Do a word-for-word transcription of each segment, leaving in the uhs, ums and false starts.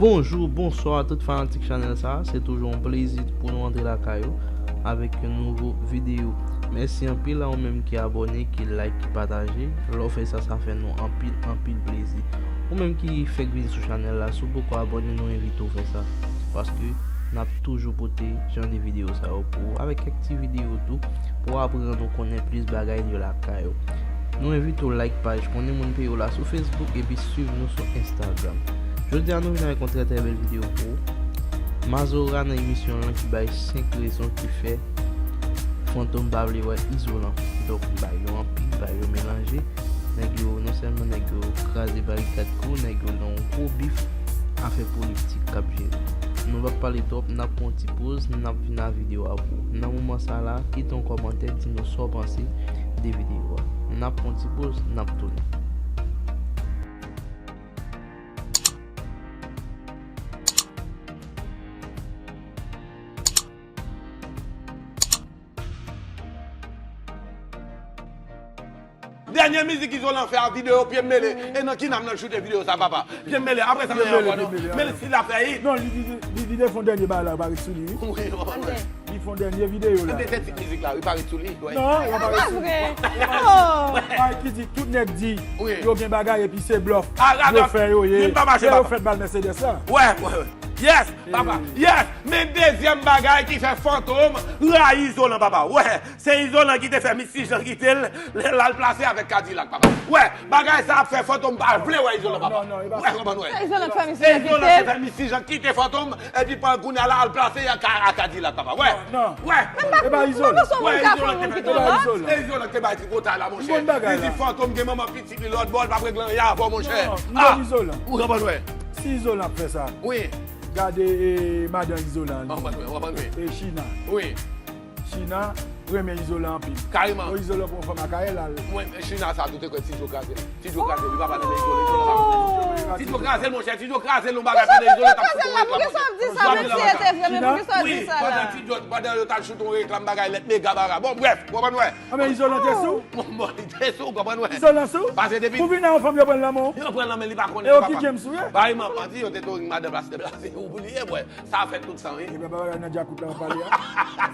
Bonjou, bonswa tout fanatik chanèl sa. Se toujou yon plezi pou nou antre lakay ou avèk yon nouvo videyo. Mèsi anpil a ou menm ki abòne, ki like, ki pataje. Lè w fè sa, sa fè nou anpil, anpil plezi. Ou menm ki fèk vin sou chanèl la, si w poko abòne, nou envite w fè sa. Paske n ap toujou pote jan de videyo sa yo pou ou, avèk kèk ti videyo tou, pou w aprann ou konnen plis bagay de lakay ou. Nou envite w like paj Konnen Moun Peyi W la sou Facebook epi swiv nou sou Instagram. Jodi a nou vin avèk yon trè trè bèl videyo pou ou. Mazora nan emisyon l lan ki bay senk rezon ki fè Fantom pa vle wè Izolan. Donk, li bay yo anpil, li bay yo melanje. Nèg yo, non sèlman nèg yo kraze barikad kou, nèg yo nan yon gwo bif, afè politik k ap jere. Nou p ap pale twòp, n ap pran yon ti poz, n ap vin a videyo a pou ou. Nan moman sa la, kite yon kòmantè, di nou sa w panse de videyo a. N ap pran yon ti poz, n ap tounen. Dènye mizik Izolan fè a videyo, pye m mele. E nan ki nam nan choute videyo sa, papa? Pye m mele, apre sa, men ankò non. Men si l ap fè it. Non, li, li, li, li te fè yon dènye bagay la, parèt sou li, wi. Wi, wi. Li fè yon dènye videyo la. Ebyen, se tit mizik la, wi, parèt sou li, wi. Non, yo parèt sou li. Oh! Ay, ki di, tout nèg di, yo gen bagay, epi se blòf. Yo fè yo ye. Yo fèt bal Mercedes la. Wè, wè, wè. Yes, papa. Yes. Men dezyèm bagay ki fè Fantom rayi Izolan, papa. Wè. Se Izolan ki te fè Missy Jean kite l, lè l al plase avèk Kadilak, papa. Wè, bagay sa ap fè Fantom pa vle wè Izolan, papa. Wè, konprann, wè. Se Izolan ki fè Missy Jean kite l. Se Izolan ki fè Missy Jean kite Fantom, epi pandan kounye a la al plase a Ka-, a Kadilak, papa. Wè, wè. E pa Izolan. Wè, Izolan ki te fè Izolan. Se Izolan ki te bay tripotay la, monchè. Li di Fantom gen manman pitit li lòtbò, l p ap regle anyen avè w, monchè. Ah, ou konprann, wè. Si Izolan ap fè sa, wi, gade, e, madan Izolan li. Ou konprann, wè, ou konprann, wè. E China. Wi. China renmen Izolan anpil. Kareman. Bon, Izolan pran fanm Akayè la. Mwen, China sa tou te kwè Ti Djo kraze l. Ti Djo kraze l, li pa pale de Izolan, Izolan pa pale de Ti Djo. Ti Djo kraze l, monchè, Ti Djo kraze l, yon bagay pandan Izolan t ap choute yon reklam. Poukisa w di sa la, mesye? Wi, pandan Ti Djo, pandan yo t al choute yon reklam, bagay lèt mega bara. Bon, brèf, ou konprann, wè. Anben, Izolan te sou? Bon, bon, li te sou, ou konprann, wè. Izolan sou? Pase depi pou vin a yon fanm, yo pran l nan men w. Yo pran l nan men li pa konnen. E yo ki James ou ye? Bay manman di, yo te touring madan Blaze, Blaze, ou bliye, bwè. Sa fè tout san, wi. Ebyen, bagay nan djakout la w ap pale a.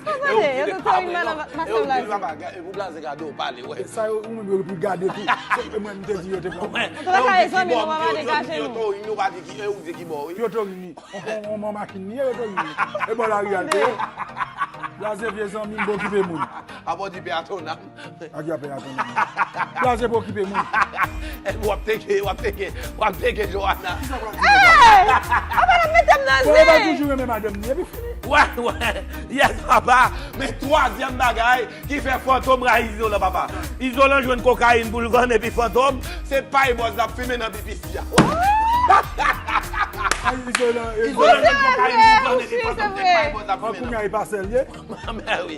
Sa pale, yo te touring madan Blaze. E ou papa, e pou Blaze gade w pale, wè. E sa yo, ou menm yo pou gade tou. Se ke mwen, m te di yo te pran. Antouka, e zanmi nou, pa degaje nou. Yo touring, nou pa di ki, e ou di ki bò, wi. Yo touring li. On, on, on manmakin li ye, yo touring li. E bò lari a l te ye. Blaze vye zanmi m, bon okipe moun. Apa w di pè a ton nanm. Ak yapè a ton nanm. Blaze pa okipe moun. W ap teke, w ap teke, w ap teke Johanna. Ey! Apa n ap mete m nan zen? Bon, e pa toujou renmen madanm li, epi fini. Wè, wè. Yes, papa. Men twazyèm bagay ki fè Fantom rayi Izolan, papa. Izolan jwenn kokayin pou l vann, epi Fantom, se pay bòz l ap fimen nan pipis li a. Ay, Izolan, Izolan jwenn kokayin pou l vann, epi Fantom, se pay bòz l ap fimen nan. Kounye a e pa sèl ye.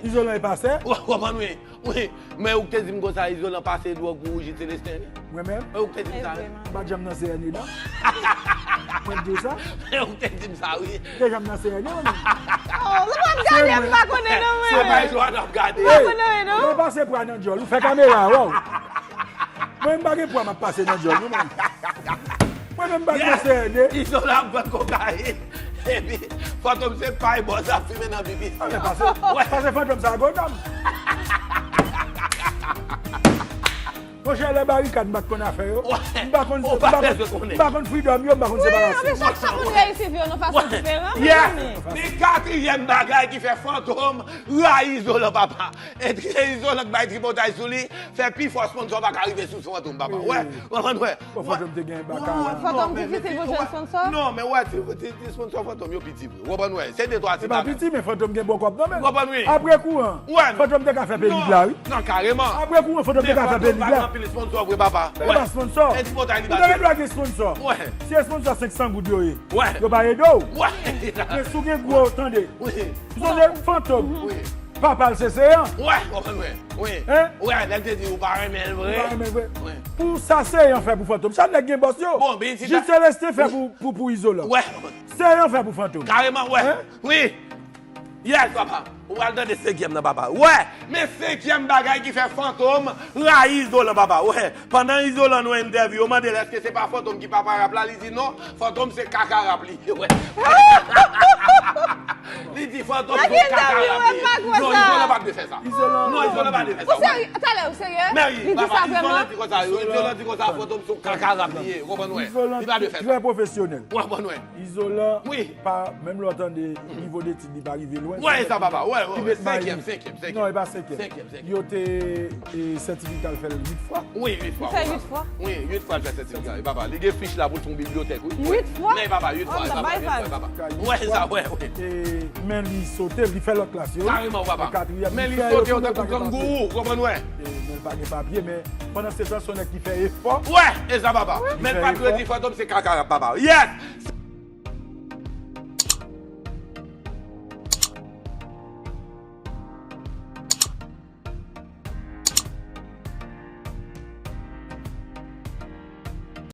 Izolan e pastè? Ou konprann, wi. Wi, men ou k te di m konsa, Izolan pase dwòg pou Rougit Celestin, wi. Mwen menm? Wi, ou k te di m sa, wi. M pa t janm nan C N E, non. Mwen t di w sa? Men ou k te di m sa, wi. M te janm nan C N E, mwen menm. Oh, ou pa t gade, m pa konnen, non, mwen. Se pa Johanna ap gade. M pa konnen, non. Lè w pase pwa nan djòl, ou fè kamera a wè w. Mwen, m pa gen pwa m ap pase nan djòl, non, mwen. Mwen menm, m pa t nan C N E. Izolan ap vann kokayin. Epi, Fantom se pay bòz ap fimen nan pipi. A, men pase, pase Fantom sa a gwo dam. Monchè, lè barikad, m pa t konn afè yo. M pa konn, m pa konn, m pa konn freedom yo, m pa konn separasyon. Wi, chak fwa moun reyisi vi yo nan fason diferan, mezanmi. Men katriyèm bagay ki fè Fantom rayi Izolan, papa. E se Izolan k bay tripotay sou li, fè pi fò sponsò pa ka rive sou Fantom, papa. Wè, ou konprann, wè. Bon, Fantom te gen baka. Fantom difisil pou jwenn sponsò? Non, men wè, ti, ti, ti sponsò Fantom yo piti vre. Ou konprann, wè. Se de twa ti bagay. E pa piti, men Fantom gen bon kòb nan men l. Ou konprann, wi. Apre kouran, Fantom te ka fè perik la, wi. Non, kareman. Apre kouran, Fantom te ka fè perik la. Men Fantom pa gen anpil sponsò vre, papa. E pa sponsò. E tripotay li ba. Ou te gen dwa gen sponsò. Wè. Si e sponsò senk san goud yo ye, yo pa ede w. Wè. Men si w gen gwo, tande. Wi. Ou sonje Fantom? Wi. Papa l se Seyan. Wè, ou konprann, wi. Wi. Hein? Wè, lè l te di ou pa renmen l vre. Ou pa renmen l vre. Wi. Pou sa Seyan fè pou Fantom. Chak nèg gen bòs yo. Bon, men si Jit Selestin fè pou, pou, pou Izolan. Wè. Seyan fè pou Fantom. Kareman, wè. Hein? Wi. Yes, papa. Ou pral tande senkyèm nan, papa. Wè, men senkyèm bagay ki fè Fantom rayi Izolan, papa. Wè, pandan Izolan nan entèvyou, yo mande l èske se pa Fantom ki papa rap la, li di non, Fantom se kaka rap li ye. Wè. Li di Fantom se kaka rap li ye. Non, Izolan pa dwe fè sa. Non, Izolan pa dwe fè sa. Ou serye? Talè, ou serye? Men wi, papa, Izolan di konsa, Izolan di konsa, Fantom se kaka rap li ye. Ou konprann, wè? Li pa dwe fè sa. Trè pwofesyonèl. Ou konprann, wè? Izolan pa, menm lè w tande nivo detid li pa rive lwen. Wè, e sa, papa. Wè, wè, wè. Senkyèm, senkyèm, senkyèm. Non, e pa senkyèm. Senkyèm, senkyèm. Yo te, e, sètifika l fè l uit fwa. Wi, uit fwa. Li fè uit fwa. Wi, uit fwa l fè sètifika. E papa, li gen fich la pou l fè yon bibliyotèk, wi. Uit fwa? Men papa, uit fwa, e papa, uit fwa, e papa. Wè, e sa, wè, wè. E, men li sote, li fè lòt klas yo. Kareman, papa. Men li sote, yo tankou kangourou, ou konprann, wè. E, men l pa gen papye, men pandan se tan, se yon nèg ki fè efò. Wè, e sa, papa. Men l pa dwe di Fantom se kaka rap, papa. Yes!